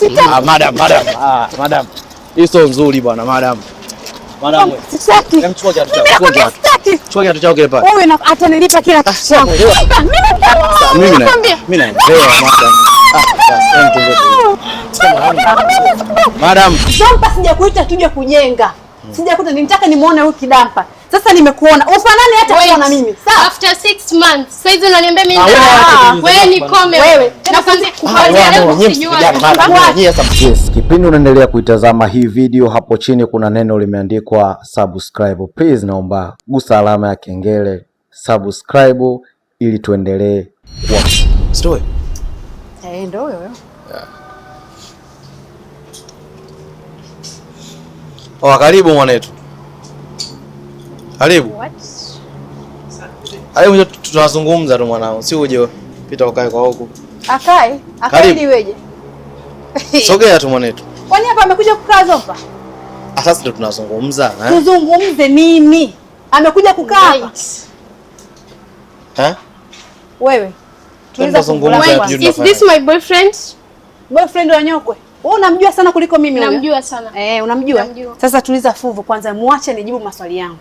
Sitaki. Ah, madam, madam. Ah, madam. Hii sio nzuri bwana, madam. Madam. Sitaki. Hem, chukua kiatu chako. Mimi Chukua nakwambia kiatu. sitaki. Chukua kiatu chako kile pale. Huyu atanilipa kila kitu changu. Sasa, Mimi mimi na nakwambia. mimi naelewa madam. Ah, basi hem tuende. Madam, Dampa sijakuita tuje kujenga. Sijakuita, nilitaka nimuone huyu kidampa. Sasa nimekuona. Ufanani hata Wait. kuwa na mimi. Sawa? After 6 months. Sasa hizi unaniambia mimi Ah, wewe acha wewe nikome. Wewe. Na kwanza Ah, kuanzia wewe, leo nyie usijue. msipigane, madam. Nyie sasa Yes, kipindi unaendelea kuitazama hii video, hapo chini kuna neno limeandikwa subscribe. Please naomba gusa alama ya kengele subscribe ili tuendelee kuwa Story. Eh, ndio huyo huyo. Oh, karibu mwanetu. Karibu. What? Karibu, tunazungumza tu mwanangu. Si uje pita ukae kwa huku. Akae, akae Karibu. ili iweje? Sogea tu mwanetu. Kwani hapa amekuja kukaa Zopa? Ah, sasa ndio tunazungumza, eh? Tuzungumze nini? Amekuja kukaa hapa. Wait. Eh? Wewe. Tuliza Tunazungumza fungu lako Wait, hatujui is tunafanya. this my boyfriend? Boyfriend wa Nyokwe. Wewe unamjua sana kuliko mimi huyo. Namjua sana. Eh, unamjua? Namjua. Sasa tuliza fuvu kwanza, muache nijibu maswali yangu.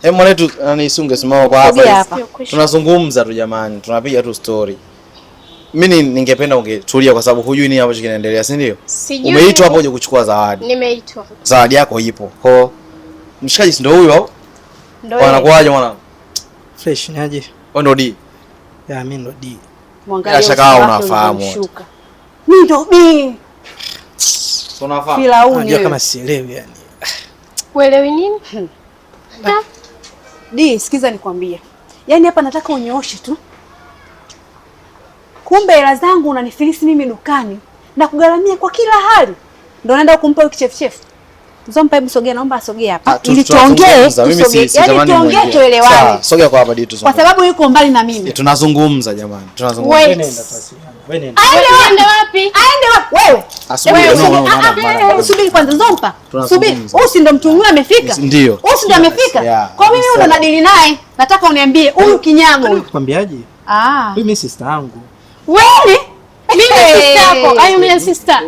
Eh, mwanetu nani ungesimama kwa Sogea hapa. hapa. Tunazungumza tu jamani, tunapiga tu story. Mimi ningependa ungetulia kwa sababu hujui nini ambacho kinaendelea, si ndio? Sijui. Umeitwa hapo uje kuchukua zawadi. Nimeitwa. Zawadi yako ipo. Kwa mshikaji si ndio huyo au? Ndio yeye. Wanakuaje mwanangu? Fresh ni aje? Wewe ndio D. Ya mimi ndo D. Mwangalie Bila shaka uso hao wake unafahamu wote. ulivyomshuka. Mimi ndo B. Si unafahamu? Firauni Unajua wewe. kama sielewi yani. Uelewi nini? D, sikiza nikwambie. Yaani hapa nataka unyooshe tu. Kumbe hela zangu unanifilisi mimi dukani na kugharamia kwa kila hali. Ndio naenda kumpa huyu kichefuchefu. Zompa, hebu sogea, naomba asogee hapa. Ah, Ili tuongee, tunazungumza. Mimi tusogee. si Yaani sitamani tuongee mwingie. tuelewane. Sawa, sogea kwa hapa D Kwa tuzungumze. sababu yuko mbali na mimi. Tunazungumza jamani, tunazungumza. Wait. Wewe nenda tuwasiliane. Wewe nenda. Aende wapi? Aende wapi? Aende wapi? Wewe. Asubiri, Wewe, no, subiri. no, Ah, madam, ah, madam. eh, subiri kwanza Zompa. Tunazungumza. Subiri. Huyu si ndo mtuhumiwa amefika? Ndio. Huyu si ndo amefika? Yeah. Kwa mimi huyu ndo nadili naye. Nataka uniambie huyu kinyago huyu. Nikwambiaje? Ah. Huyu mimi sister yangu. Wewe? Mimi sister yako. Are you my sister?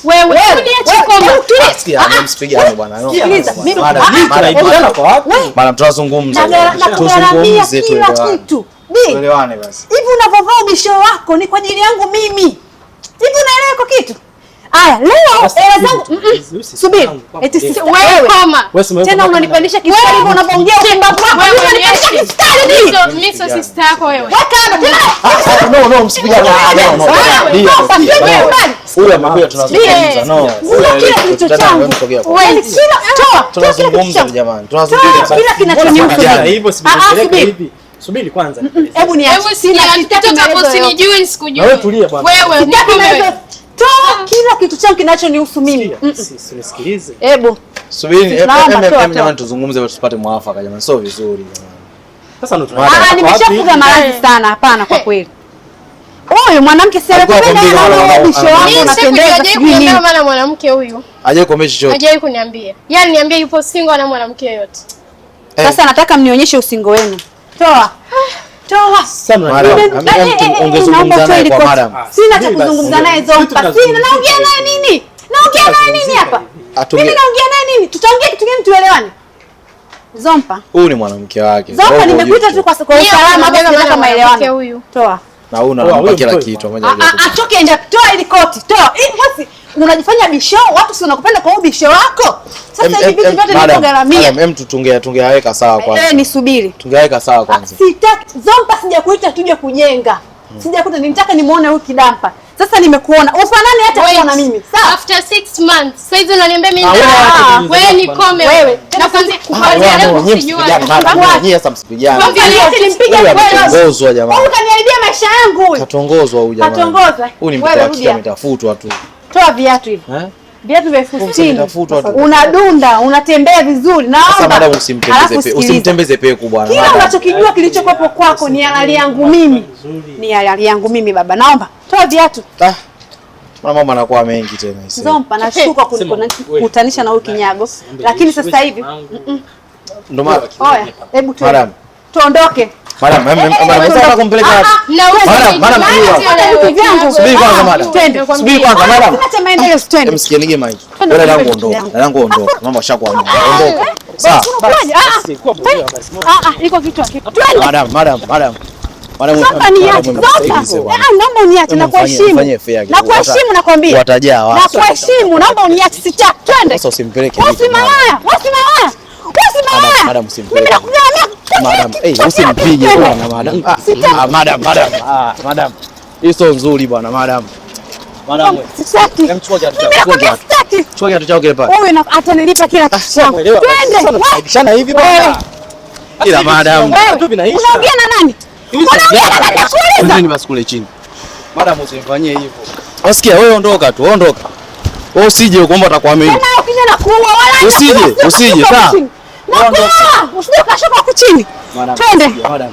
Wewe, Wewe, uniache koma. wewe, tulia. Sikia, msipigane bwana. No. Sikiliza, mimi Madam, ah, madam, Tunaibishana kwa wapi? Madam, tunazungumza. Na kugharamia Tuzungumze kila tuelewane. kitu. Bi, Tuelewane basi. hivi unavyovaa ubisho wako ni kwa ajili yangu mimi. Hivi unaelewa iko kitu? Aya, leo hela zangu Huyu sister Subiri. yangu, kwa Eti mrefu. sisi Wewe wewe. koma. Wewe si Tena unanipandisha kisukari hivyo unavyoongea upumbavu wako. Wewe Unanipandisha niache. kisukari Mimi ni. mimi sio sister yako wewe. Weka hapa tena. Ah, no, no, msipigane. Ah, no, no. Wewe, Ndio, Zompa, ndio. sije mbali. Huyu amekuja tunazungumza. No. Vua kila kitu changu. Yaani kila toa, toa kila kitu Tunazungumza changu. jamani. Toa Tunazungumza. kila kinachonihusu. Mbona mimi. hivyo si Ah, ah, nimepeleka subiri. hivi. Subiri kwanza. Hebu niache. Hebu Sina sikia, sitaki kutoka hapo maelezo yoyote. usinijui sikujui. Na wewe tulia bwana. Wewe Sitaki nikome. maelezo. Toa kila kitu changu kinachonihusu mimi. Sikia, si nisikilize. Hebu Subiri, Naomba, toa, toa. jamani tuzungumze tupate mwafaka jamani. Sio vizuri jamani. Sasa ndo Ah, tunaenda. nimeshafuga maradhi sana. Hapana, kwa kweli. Huyu mwanamke si Alikuwa anakupenda akwambia anaona wana- wewe ubisho wana- wako Mimi unapendeza hajawahi sijui kuniambia nini. kama na mwanamke huyu. Hajawahi kuambia chochote. Hajawahi kuniambia. Yeye aliniambia yupo single na mwanamke yoyote. Eh. Sasa nataka mnionyeshe usingo wenu. Toa. Toa. Sasa Madam, mnajua. ungezungumza Naomba naye utoe kwa ripoti. madam. Sina cha Subiri basi. kuzungumza naye Zompa. Sina, naongea naye nini? Naongea naye nini hapa? Mimi naongea naye nini? Tutaongea kitu gani tuelewane? Zompa. Huyu ni mwanamke wake. Zompa, Wewe nimekuita hujui tu kwa Yeye usalama hapa, anabeba tunataka mwanamke maelewano. huyu. Toa. Na huyu Poa, unampa huyu kila mtoi kitu. Ah, ah, atoke nje, toa ili koti. Toa. Hii basi unajifanya bisho, watu si wanakupenda kwa ubisho wako. Sasa hivi vitu vyote nilipogharamia. Em, tungeyaweka sawa kwanza. Eh, nisubiri. Tungeyaweka sawa kwanza. Sitaki Zompa, sijakuita tuje kujenga. Sijakuita, nilitaka nimuone huyu kidampa. Sasa nimekuona. Ufanani hata Wait. kuwa na mimi. Sawa? After 6 months. Sasa hizi unaniambia mimi Ah, wewe acha wewe nikome. Wewe. Na kwanza Ah, kuanzia wewe, leo no, nyie usijue. msipigane, madam. Nyie sasa msipigane. Nilimpiga Huyu wewe. ametongozwa jamani. Huyu kaniharibia maisha yangu huyu. Katongozwa huyu jamani. Katongozwa. Huyu ni Wewe mtoto wa rudi kike hapa. ametafutwa tu. Toa viatu hivi. Eh? Viatu vya 60,000. Ametafutwa tu. Unadunda, unatembea vizuri. Sasa Naomba. madam Alafu usimtembeze peku. sikiliza. Usimtembeze peku bwana. Kila madam. unachokijua kilichokuwepo kwako ni halali yangu mimi. Ni halali yangu mimi baba. Naomba. Toa viatu. Ah. Mbona mambo yanakuwa mengi tena hisi. Zompa, nashuka Sema, wewe. kukutanisha na huyu kinyago. Lakini sasa hivi Ndio maana oya, hebu twende. Madam. Tuondoke. Madam, madam, kumpeleka wapi? Madam, madam, subiri kwanza madam. Subiri kwanza madam. Sina cha maendeleo, twende. Msikianige mic. Wewe dadangu ondoka. Dadangu ondoka. Mama ashakuamua. Ondoka. Sawa. Ah ah, iko kitu hakipo. Twende. Madam, madam, madam. Madam, sasa niache. Sasa. Naomba uniache na kuheshimu. Na kuheshimu nakwambia. Watajaa watu. Na kuheshimu, naomba uniache sitaki. Twende. Sasa usimpeleke. Wewe malaya. Wewe malaya. Wewe malaya. Madam, usimpeleke. Mimi nakuambia. Madam, usimpige bwana madam. Madam, madam. Madam. Hii sio nzuri bwana madam. Madam. Sitaki. Chukua kiatu chako. Chukua kiatu chako kile pale. Wewe atanilipa kila kitu changu. Twende. Bishana hivi bwana. Ila madam. Unaongea na nani? Unaongea na nani? Twendeni basi kule chini. Madam usimfanyie hivyo. Wasikia wewe, ondoka tu, ondoka. Wewe usije kuomba atakuamini. Tena ukija na kuua wala usije, usije sawa. Nakuua. Usije ukashuka huku chini. Twende. Madam.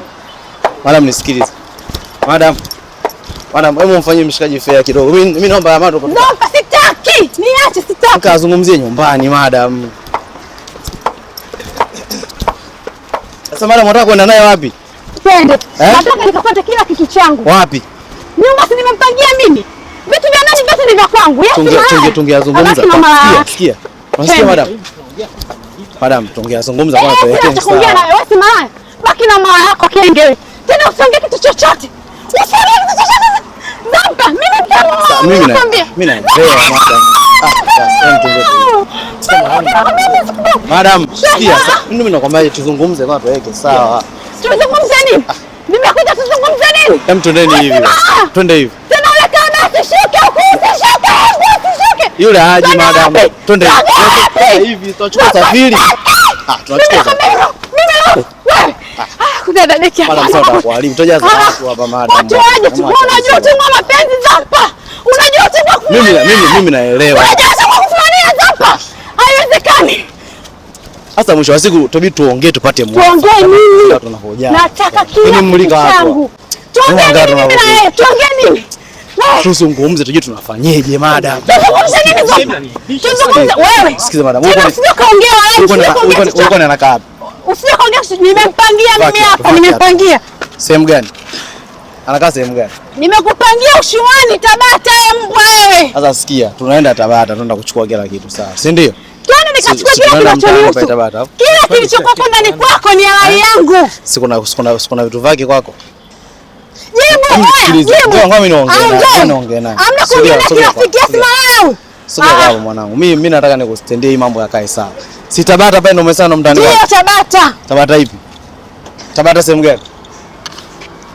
Madam nisikilize. Madam. Madam, hebu mfanyie mshikaji fair kidogo. Mimi naomba madam. Naomba sitaki. Niache sitaki. Nikazungumzie nyumbani madam. Sasa madam unataka kwenda naye wapi? Twende. Nataka nikapate kila kitu changu. Wapi? Nyumba si nimempangia mimi. Vitu vya nani vyote ni vya kwangu. Tungeyazungumza. Sikia, sikia. Unasikia madam? Madam, tungeyazungumza kwanza tuweke sawa. Ongea na wewe si malaya. Baki na malaya yako kenge. Tena usiongee kitu chochote. Usiongee kitu chochote. Zampa, mimi mtamu. Mimi naelewa madam. Madam, sikia. Mimi nakwambia tuzungumze kwanza tuweke sawa. Tuzungumze nini? Nimekuja tuzungumze nini? Hem, twendeni hivi. Twende hivi. Tena ule kama usishuke huku, usishuke, usishuke. Yule haji madam. Twende hivi, tutachukua usafiri. Tunachukua usafiri. Mimi wewe. Kuna dadeki hapa. Madam, sasa utakuharibu. Tutajaza watu hapa madam. Watu waje tu. Unajua utumwa mapenzi Zampa. Unajua utumwa kufumania. Mimi naelewa. Unajua utumwa kufumania Zampa. Haiwezekani. Sasa mwisho wa siku tubidi tuongee tupate mwafaka. Tuongee nini? Nataka kila kitu changu. Tuongee nini mimi na yeye? Tuongee nini? Tuzungumze tujue tunafanyeje madam. Tuzungumze nini Zampa? Tuzungumze wewe. Sikiza madam. Usije kaongea wewe. Uko na anakaa wapi? Usije kaongea, nimempangia mimi hapa, nimempangia. Sehemu gani? Anakaa sehemu gani? Nimekupangia ushuani Tabata mbwa wewe. Sasa sikia, tunaenda Tabata, tunaenda kuchukua kila kitu sawa. Si ndio? Twende nikachukua kila kinachonihusu. Kila kilichokuwa ndani kwako ni halali yangu. Sikuna vitu vyake kwako. Jibu, jibu. Ngoja mimi niongee naye. Hamna kuongea na kirafiki yasi malaya. Sio baba mwanangu. Mimi nataka nikustendee hii mambo yakae sawa. Si Tabata pale ndio umesema mtani wako. Ndio Tabata. Tabata ipi? Tabata sehemu gani?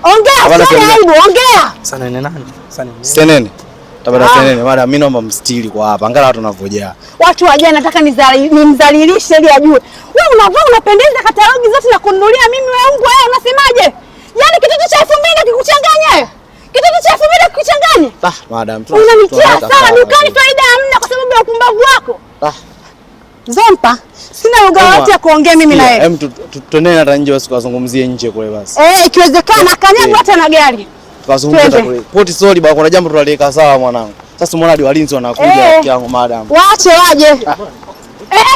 Ongea, sio aibu, ongea. Sana nani? Sana nene. Senene. Tabata senene. Madam, mimi naomba mstiri kwa hapa. Angalau watu wanavojaa. Watu wajaa nataka nimdhalilishe ili ajue. Wewe unavaa unapendeza katalogi zote na kununulia mimi wewe mbwa wewe unasemaje? Yaani kitoto cha 2000 kikuchanganya? Kitoto cha 2000 kikuchanganya? Madam, unanitia sana dukani faida hamna kwa sababu ya upumbavu wako. Zompa, sina lugha yote ya kuongea mimi na yeye. Hem, tuende hata nje basi tukazungumzie nje kule basi. Ikiwezekana kanyaga hata na gari. Tukazungumza kule. Poti sorry baba, kuna jambo tunaliweka sawa mwanangu. Sasa umeona hadi walinzi wanakuja rafiki yangu madam. Waache waje.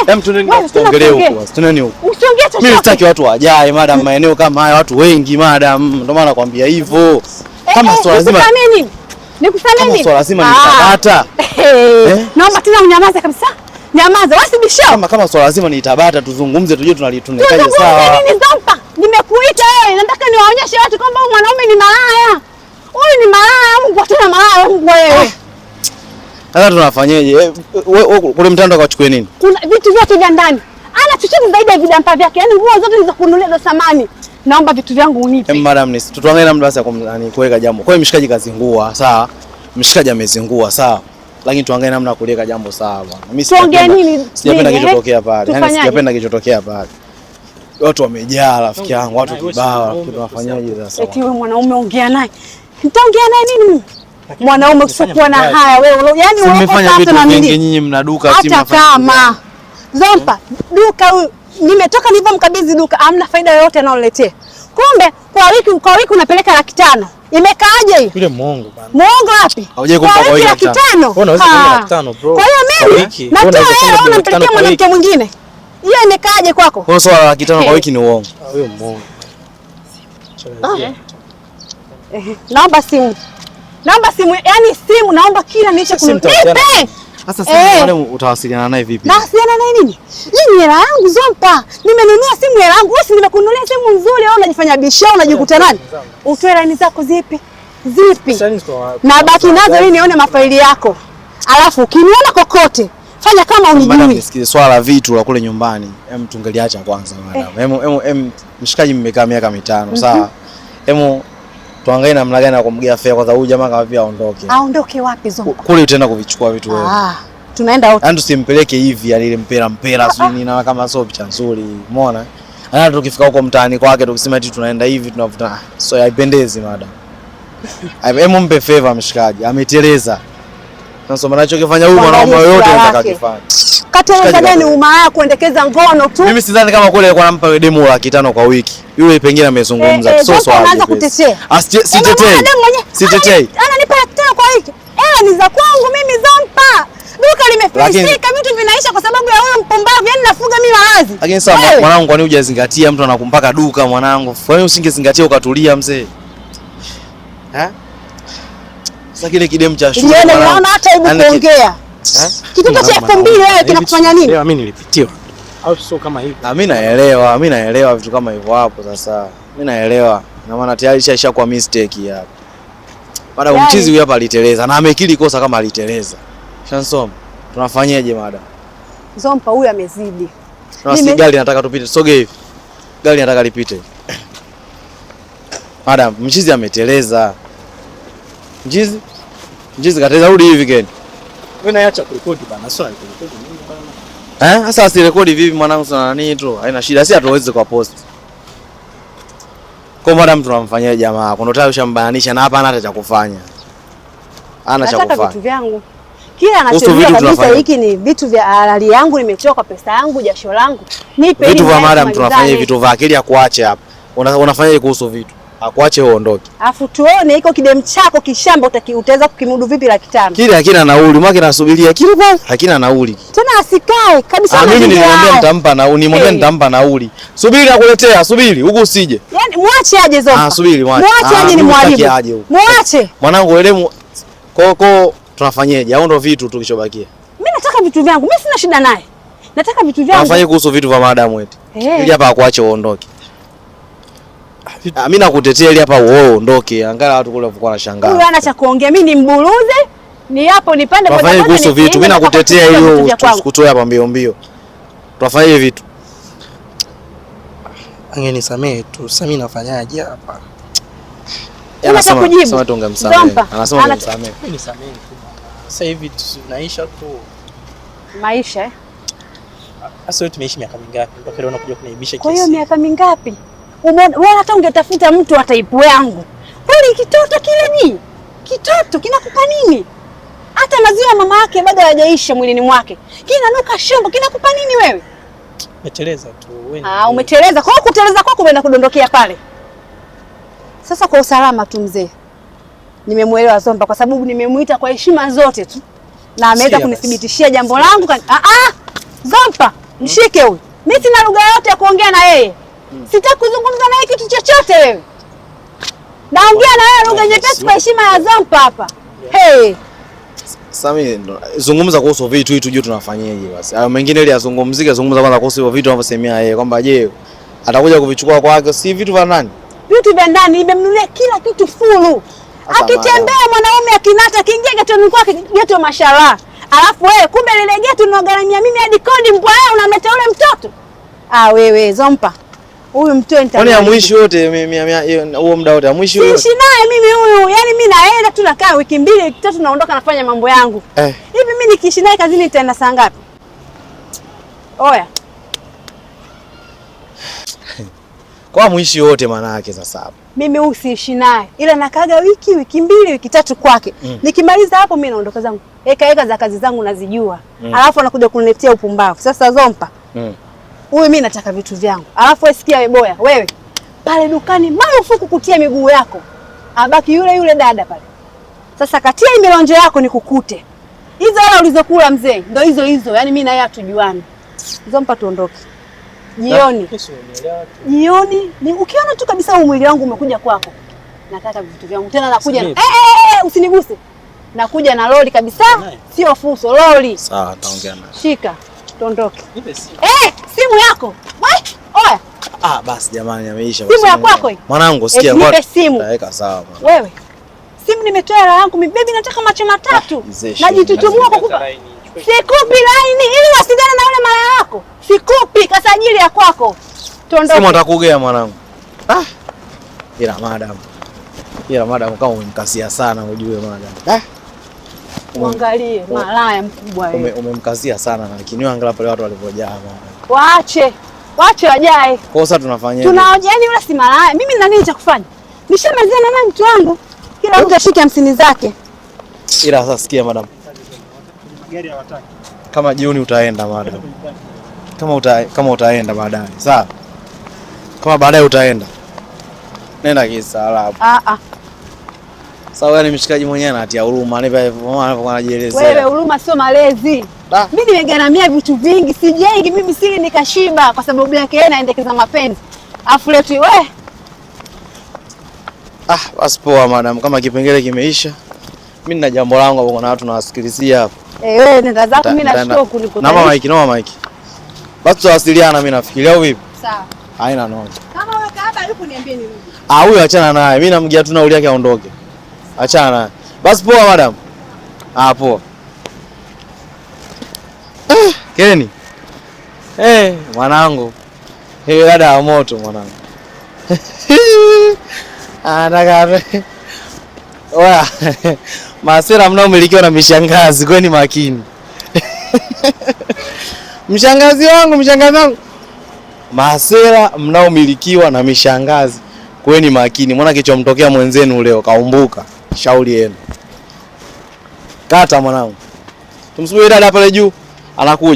Hem, tuende tuongelee huko basi. Tuende huko. Usiongee chochote. Mimi sitaki watu wajae madam, maeneo kama haya watu wengi madam. Ndio maana nakwambia hivyo. Kama swala lazima nini? Nikusamee nini? Kama swala lazima ni Tabata. Naomba tena unyamaze kabisa. Nyamaza, wasibisho. Kama swala lazima ni Tabata tuzungumze tujue tunalitunaje sawa. Nini Zompa? Nimekuita wewe, nataka niwaonyeshe watu kwamba huyu mwanaume ni malaya. Huyu ni malaya, mbwa tena malaya mbwa wewe. Sasa tunafanyeje? Wewe kule mtandao akachukue nini? Kuna vitu vyote vya ndani. Ana chochote zaidi ya vidampa vyake. Yaani nguo zote nilizokununulia za samani. Naomba vitu vyangu unipe. Madam, ni tutuangalie namna basi ya kuweka jambo. Kwa hiyo mshikaji kazingua, sawa? Mshikaji amezingua, sawa? Lakini tuangalie namna ya kuliweka jambo sawa bwana. Mimi sijapenda kilichotokea pale. Yaani sijapenda kilichotokea pale. Watu wamejaa rafiki yangu, watu kibao, tunafanyaje sasa? Eti wewe mwanaume ongea naye. Nitaongea naye nini? Mwanaume usipokuwa na haya wewe, yaani wewe mmefanya vitu vingi nyinyi mna duka si mnafanya. Hata kama Zompa duka huyu nimetoka nilipomkabidhi duka hamna faida yoyote anayoletea. Kumbe kwa wiki unapeleka 500,000. Imekaaje hiyo? Yule muongo bana. Muongo wapi? Haujai kumpa kwa wiki 500,000. Wewe unaweza kumpa 500,000 bro. Kwa hiyo mimi natoa hela unampelekea mwanamke mwingine. Hiyo imekaaje kwako? Kwa swala la 500,000 kwa wiki ni uongo. Huyo muongo. Naomba simu. Naomba simu, yani simu naomba kila nicho kunipe. Sasa simu utawasiliana naye vipi? Nawasiliana naye nini? Hii ni hela yangu Zompa. Nimenunua simu hela yangu. Wewe si nimekununulia simu nzuri au unajifanya bisha unajikuta nani? Utoe line zako zipi? Zipi? Na baki nazo ili nione mafaili yako. Alafu ukiniona kokote fanya kama unijui. Madam, nisikie swala vitu la kule nyumbani. Hem, tungeliacha kwanza madam. Hem, mshikaji mmekaa miaka 5, sawa? Hem, tuangalie namna gani ya kumgea fea kwanza huyu jamaa kama pia aondoke. Aondoke wapi Zompa? Kule utaenda kuvichukua vitu wewe. Tunaenda wote. Yaani tusimpeleke hivi yani ile mpera sio nini na kama sio picha nzuri. Umeona? Ana tukifika huko mtaani kwake tukisema eti tunaenda hivi tunavuta. So haipendezi madam. Hem, mpe favor mshikaji. Ameteleza. Sasa anachokifanya huyu mwanaume yote anataka kifanye. Kateleza gani umalaya kuendekeza ngono tu? Mimi sidhani kama kule alikuwa anampa demu 500,000 kwa wiki. Yule pengine amezungumza. Sio swali. Anaanza kutetea. Sitetei. Sitetei. Ananipa 500,000 kwa wiki. Hela ni za kwangu mimi Zompa. Duka limefilisika, vitu vinaisha kwa sababu ya huyo mpumbavu. Yaani nafuga mimi malazi. Lakini sasa mwanangu, kwa nini hujazingatia mtu anakumpaka duka mwanangu? Kwa nini usingezingatia ukatulia mzee? Eh? Sasa kile kidemu cha shule. Ndio naona hata aibu kuongea. Kitoto cha 2000 wewe kinakufanya nini? Leo mimi nilipitiwa. Au sio kama hivi? Mimi naelewa, mimi naelewa vitu kama hivyo hapo sasa. Mimi naelewa. Na maana tayari ishakuwa mistake hapa. Baada mchizi huyu hapa aliteleza na amekiri kosa kama aliteleza. Shansoma. Tunafanyaje madam? Zompa huyu amezidi. Na si gari nataka tupite. Soge hivi. Gari nataka lipite. Madam, mchizi ameteleza. Mchizi? Mchizi kateleza, rudi hivi Ken. Wewe naacha kurekodi bana, sio kurekodi mimi bana. Sasa asirekodi vipi mwanangu sana nani tu? Haina shida, si hatuwezi kwa post. Kwa madam tunamfanyia jamaa, kuna tayari ushambananisha na hapa hana hata cha kufanya. Hana cha kufanya. Nataka vitu vyangu. Kila anachojua kabisa hiki ni vitu vya halali yangu, nimetoa kwa pesa yangu, jasho langu. Nipe vitu vya madam, tunafanya vitu vya akili ya kuache hapa. Unafanyaje kuhusu vitu? Akuache uondoke. Afu tuone iko kidem chako kishamba utaweza kukimudu vipi 500,000. Kile hakina nauli, mwake nasubiria kile kwanza hakina nauli. Tena asikae kabisa. Mimi nilimwambia nitampa nauli, nimwambia nitampa nauli. Subiri nakuletea, subiri huku usije. Yaani muache aje Zompa. Subiri muache. Muache aje ni mwalimu. Muache. Mwanangu elimu koko tunafanyeje? Au ndo vitu tukichobakia? Mimi nataka vitu vyangu. Mimi sina shida naye. Nataka vitu vyangu. Tunafanye kuhusu vitu vya madamu eti. Ili hapa akuache uondoke. Mimi nakutetea ili hapa wewe uondoke. Angalia watu kule walikuwa wanashangaa. Huyu ana cha kuongea, mimi nimburuze, ni hapo nipande boda boda. Kuhusu vitu, mimi nakutetea ili usikutoe hapa mbio mbio. Tunafanya vitu. Angenisamehe tu, sasa mimi nafanyaje hapa? Anasema sema tungemsamehe. Anasema ungemsamehe. Mimi nisamehe tu. Sasa hivi tunaisha tu. Maisha eh? Sasa wewe tumeishi miaka mingapi mpaka leo unakuja kuniibisha kesi? Kwa hiyo miaka mingapi? Umeona wewe hata ungetafuta mtu wa type yangu. Kweli kitoto kile ni? Kitoto kinakupa nini? Hata maziwa mama yake bado hayajaisha mwilini mwake. Kinanuka shombo, kinakupa nini wewe? Umeteleza tu wewe. Umeteleza. Kwa hiyo kuteleza kwako umeenda kudondokea pale. Sasa kwa usalama tu mzee. Nimemuelewa Zomba kwa sababu nimemuita kwa heshima zote tu. Na ameweza kunithibitishia jambo langu. Zompa, mshike huyu. Mimi sina lugha yote ya kuongea na yeye. Sitaki kuzungumza naye kitu chochote wewe. Naongea na wewe lugha nyepesi kwa heshima ya Zompa hapa. Hey. Sami, zungumza kuhusu vitu hivi tujue tunafanyaje basi. Hayo mengine ili azungumzike, zungumza kwanza kuhusu hivyo vitu anavyosemea yeye kwamba je, atakuja kuvichukua kwake si vitu vya nani? Vitu vya ndani nimemnunulia kila kitu fulu. Akitembea mwanaume akinata kiingia getoni kwake geto mashallah. Alafu wewe kumbe lile geto unagharamia mimi hadi kodi mbwa wewe unamleta yule mtoto. Wewe Zompa. Huyu mtoe nita. Kwani ya mwisho yote huo muda wote ya mwisho yote. Siishi naye mimi huyu. Yaani mimi naenda tu nakaa wiki 2 wiki 3 naondoka nafanya mambo yangu. Hivi mimi nikiishi naye kazini nitaenda saa ngapi? Oya. Kwa mwisho yote maana yake sasa hapo. Mimi huyu siishi naye. Ila nakaaga wiki 2 wiki 3 kwake. Nikimaliza hapo mimi naondoka zangu. Eka za kazi zangu nazijua. Alafu anakuja kuniletea upumbavu. Sasa Zompa. Huyu mimi nataka vitu vyangu. Alafu wewe sikia wewe boya, wewe. Pale dukani marufuku kutia miguu yako. Abaki yule yule dada pale. Sasa katia milonjo yako nikukute. Hizo hela ulizokula mzee, ndio hizo hizo. Yaani mimi na yeye hatujuani. Zompa tuondoke. Jioni. Jioni ni ukiona tu kabisa huu mwili wangu umekuja kwako. Nataka vitu vyangu. Tena nakuja. Usiniguse. Nakuja na lori kabisa. Sio fuso, lori. Sawa, taongea naye. Shika, tuondoke. Simu yako. Wewe, oya. Ah, basi jamani ameisha. Simu ya kwako hii. Mwanangu sikia kwa. Nipe simu. Taweka sawa mwanangu. Wewe. Simu nimetoa hela yangu mimi. Baby nataka macho matatu. Najitutumua kwa kupa. Sikupi laini ili wasiliane na yule malaya wako. Sikupi kasajili ya kwako. Tuondoke. Simu atakugea mwanangu. Ah. Ila madam. Ila madam kama umemkazia sana ujue madam. Ah. Muangalie malaya mkubwa wewe. Umemkazia sana lakini angalia pale watu walivojaa mwanangu. Waache. Waache wajae. Kwa sasa tunafanyaje? Tunaoje yani yule si malaya. Mimi nina nini cha kufanya? Nishamalizana naye mtu wangu. Kila mtu ashike 50 zake. Ila sasa sikia madam. Gari hawataki. Kama jioni utaenda madam. Kama utaenda baadaye. Sawa. Kama baadaye utaenda. Nenda kistaarabu. Ah ah. Sawa, yani mshikaji mwenyewe anatia huruma, anapokuwa anajielezea. Wewe huruma sio malezi. Mimi nimegharamia vitu vingi, sijengi mimi sili nikashiba kwa sababu yake yeye anaendekeza mapenzi. Afu letu wewe. Ah, basi poa madam, kama kipengele kimeisha. Mimi nina jambo langu hapo, kuna watu nawasikilizia hapo. Wewe nenda zako, mimi nashukuru kuliko. Noma Mike, noma Mike. Basi tutawasiliana mimi nafikiria au vipi? Sawa. Haina noma. Kama wewe kaaba yupo niambie nirudi. Ah, huyo achana naye. Mimi namgia tu nauli yake aondoke. Achana naye. Basi poa madam. Ah, poa. Keni. Mwanangu. Hiyo dada wa moto mwanangu. Anataka. Oya. Masera mnaomilikiwa na mishangazi, kweni makini. Mshangazi wangu, mshangazi wangu. Masera mnaomilikiwa na mishangazi, kweni makini. Mwana kichomtokea mwenzenu leo kaumbuka. Shauri yenu. Kata mwanangu. Tumsubiri dada pale juu anakuja.